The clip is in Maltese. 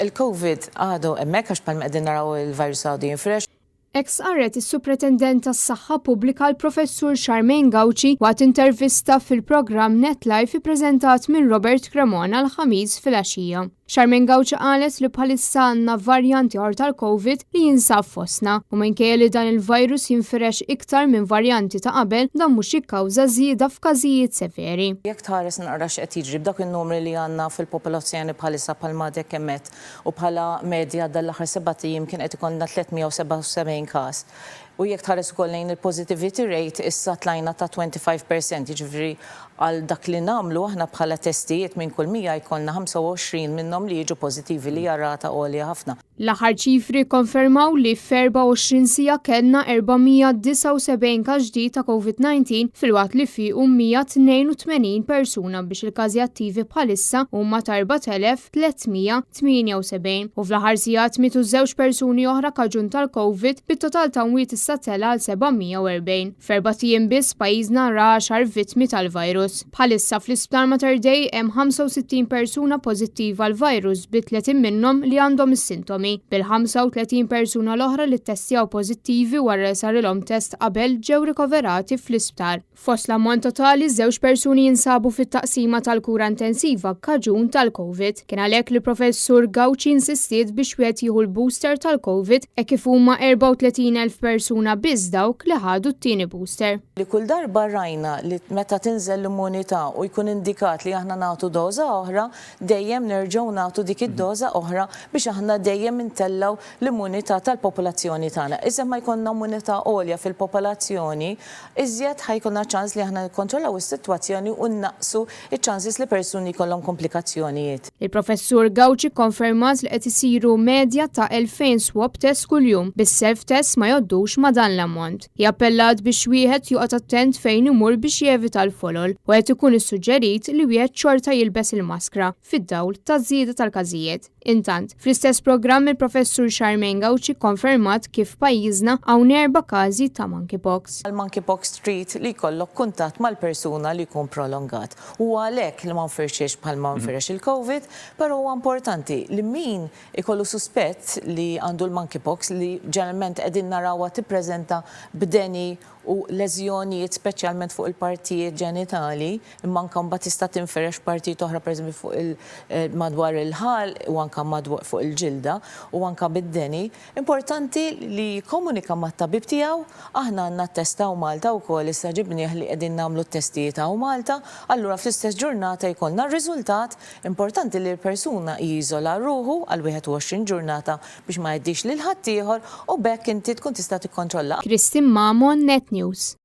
Il-Covid għadu hemmhekk għax bħalma qegħdin naraw il-virus għadu jinfirex. Hekk stqarret is-Supretendent tas-Saħħa Pubblika l-Professur Charmaine Gauci waqt intervista fil-programm Net Life ippreżentat minn Robert Cremona l-Ħamis filgħaxija. Charmaine Gauci qalet li bħalissa għandna varjant ieħor tal-Covid li jinsab fostna u minkejja li dan il-virus jinfirex iktar minn varjanti ta' qabel dan mhux jikkawża żieda f'każijiet severi. Jekk tħares naqra x'qed jiġri b'dawk in-numri li għandna fil-popolazzjoni bħalissa bħalma għadek kemm għedt u bħala medja dal-aħħar sebat ijiem kien qed ikollna 377 każ. U jekk tħares ukoll lejn il-positivity rate issa tlajna ta' 25%, jiġifieri għal dak li nagħmlu aħna bħala testijiet minn kull 100 jkollna 25 minnhom li jiġu pożittivi li hija rata għolja ħafna. L-aħħar ċifri kkonfermaw li f'24 siegħa kellna 479 każ ġdid ta' Covid-19 filwaqt li fiequ 182 persuna biex il-każi attivi bħalissa huma ta' 4,378 u fl-aħħar sigħat mietu żewġ persuni oħra kaġun tal-Covid bit-total ta' mwiet issa tela' għal 740. F'erbat ijiem biss pajjiżna ra għaxar vittmi tal-virus. Bħalissa fl-Isptar Mater Dei hemm 65 persuna pożittiva għall-virus bi 30 minnhom li għandhom is-sintomi, bil-35 persuna l-oħra li ttestjaw pożittivi wara li sarilhom test qabel ġew rikoverati fl-isptar. Fost l-ammont totali, żewġ persuni jinsabu fit-taqsima tal-kura intensiva kaġun tal-Covid. Kien għalhekk li Professur Gauci insistiet biex wieħed jieħu l-booster tal-Covid hekk kif huma 34,000 persuna biss dawk li ħadu t-tieni booster. Li kull darba rajna li meta tinżel l-immunità u jkun indikat li aħna nagħtu doża oħra, dejjem nerġgħu nagħtu dik id-doża oħra biex aħna dejjem intellgħu l-immunità tal-popolazzjoni tagħna. Iżjed ma jkollna immunità għolja fil-popolazzjoni, iżjed ħa jkollna ċans li aħna nikkontrollaw is-sitwazzjoni u nnaqqsu ċ-chances li persuni jkollhom komplikazzjonijiet. Il-Professur Gauci kkonfermat li qed isiru medja ta' 2,000 swab test kuljum, bis-self tests ma jgħoddux ma' dan l-ammont. Hi appellat biex wieħed joqgħod attent fejn imur biex jevita l-folol u qed ikun issuġġerit li wieħed xorta jilbes il-maskra fid-dawl taż-żieda tal-każijiet. Intant, fl-istess programm il-Professur Charmaine Gauci kkonfermat kif f'pajjiżna hawn erba' każi ta' monkeypox. Għall-monkeypox trid li jkollok kuntatt mal-persuna li jkun prolongat. Huwa għalhekk li ma nfirxiex bħalma nfirex il-Covid, però huwa importanti li min ikollu suspett li għandu l-monkeypox li ġeneralment qegħdin narawha tippreżenta b'deni u leżjonijiet speċjalment fuq il-partijiet ġenitali, imma anke mbagħad tista' tinfirex f'partijiet oħra pereżempju fuq il madwar il-ħalq u anke madwar fuq il-ġilda u anke bid-deni, importanti li jikkomunika mat-tabib tiegħu, aħna għandna t-test hawn Malta wkoll issa ġibnieh li qegħdin nagħmlu t-testijiet hawn Malta, allura fl-istess ġurnata jkollna r-riżultat, importanti li l-persuna jiżola ruħu għal 21 ġurnata biex ma jgħaddix lil ħaddieħor u b'hekk inti tkun tista' tikkontrolla. Christine Mamo, Net News.